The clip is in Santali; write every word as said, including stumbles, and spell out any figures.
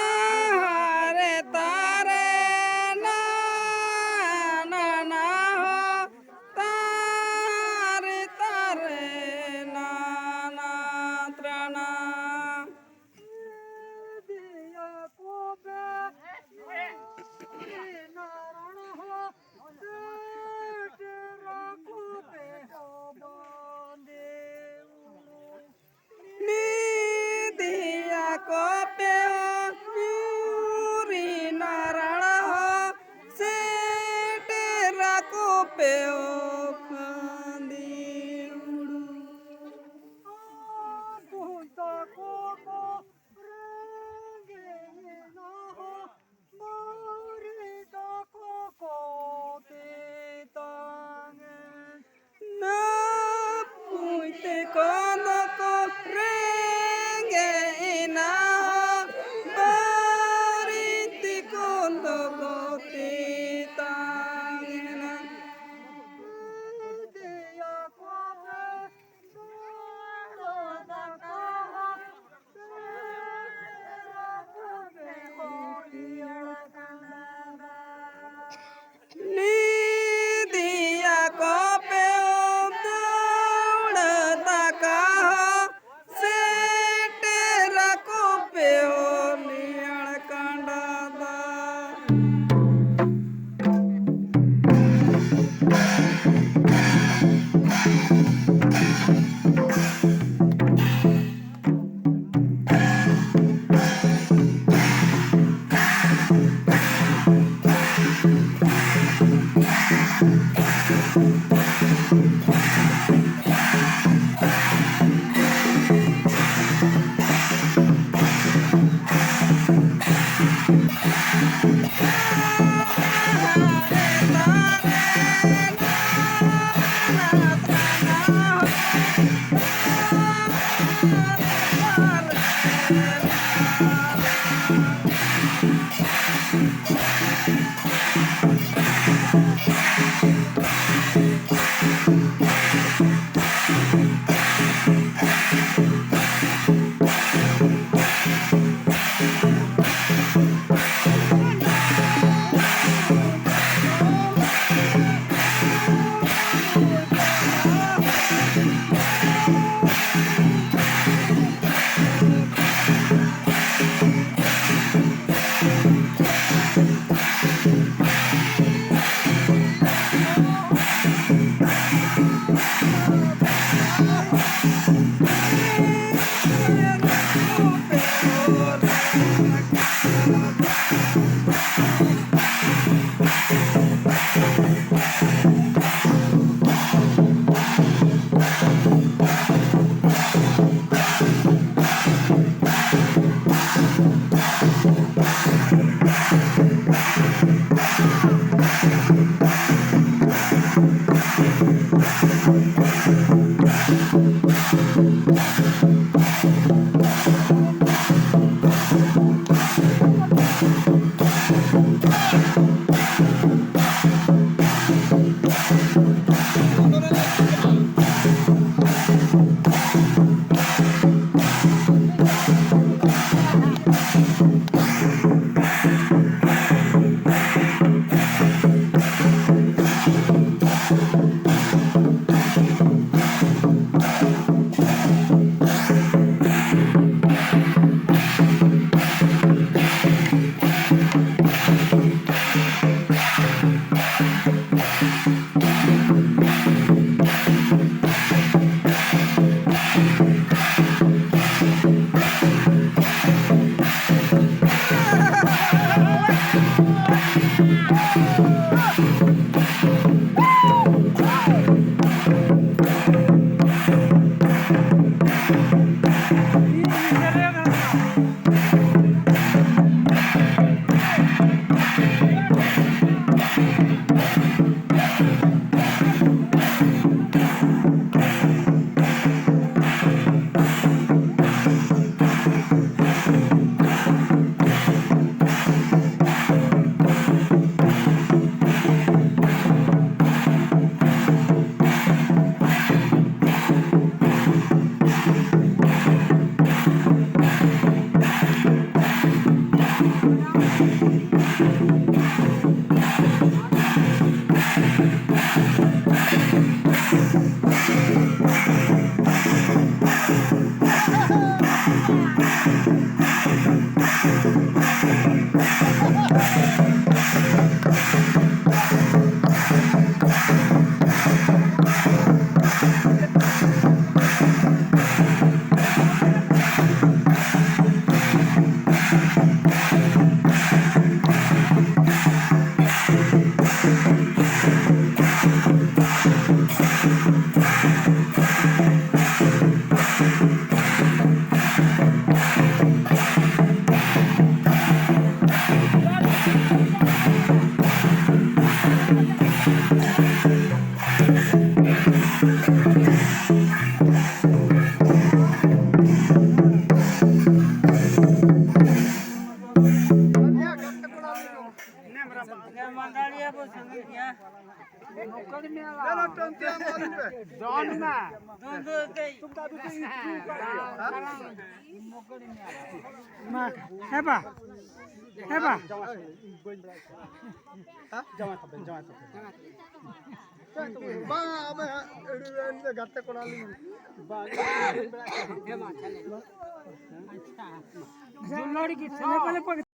ᱛᱟᱨᱮ ᱛᱟᱨᱮ ᱱᱟ ᱱᱟ ᱱᱟ ᱦᱚ, ᱛᱟᱨᱮ ᱛᱟᱨᱮ ᱱᱟ ᱱᱟ ᱛᱨᱟᱱᱟ᱾ ᱱᱤᱫᱤᱭᱟ ᱠᱚ ᱯᱮ ᱦᱚ ᱧᱩᱨᱤ ᱱᱟᱨᱟᱲ ᱦᱚ, ᱥᱮᱴᱮᱨᱟ ᱠᱚ ᱯᱮ ᱦᱚ ᱠᱷᱟᱸᱫᱤ ᱩᱲᱩ᱾ ᱵᱚᱭᱛᱟ ᱠᱚ ᱠᱚ ᱨᱮᱸᱜᱮᱡ ᱮᱱᱟ ᱦᱚ, ᱵᱟᱹᱨᱤ ᱛᱟᱠᱚ ᱠᱚ ᱛᱮᱛᱟᱝ ᱮᱱ᱾ ᱱᱟᱹᱯᱩᱭ ᱛᱮᱠᱚ ᱫᱚᱠᱚ ᱨᱮᱸᱜᱮᱡ ᱮᱱᱟ ᱦᱚ, ᱵᱟᱹᱨᱤ ᱛᱮᱠᱚ ᱫᱚᱠᱚ ᱛᱮᱛᱟᱝ ᱮᱱᱟ᱾ ᱫᱮᱭᱟ ᱠᱚ ᱯᱮ ᱫᱟᱠᱟ ᱦᱚ, ᱱᱤᱫᱤᱭᱟ ᱠᱚ ᱯᱮ ᱫᱟᱹᱣᱲᱟᱹ ᱫᱟᱠᱟ ᱦᱚ, ᱥᱮᱴᱮᱨᱟ ᱠᱚ ᱯᱮ ᱦᱚ ᱞᱤᱭᱟᱲ ᱠᱟᱸᱰᱟ ᱫᱟ᱾ ᱢᱟ, ᱦᱮᱸ ᱵᱟ, ᱦᱮᱸ ᱵᱟ᱾ ᱵᱟᱝ, ᱟᱵᱮ ᱦᱟᱸᱜ ᱟᱹᱰᱤ ᱜᱟᱱ ᱜᱟᱛᱮ ᱠᱚᱲᱟ ᱞᱤᱧ᱾ ᱵᱟᱝ᱾ ᱡᱩᱞᱚᱲᱤ ᱜᱮ ᱛᱚ᱾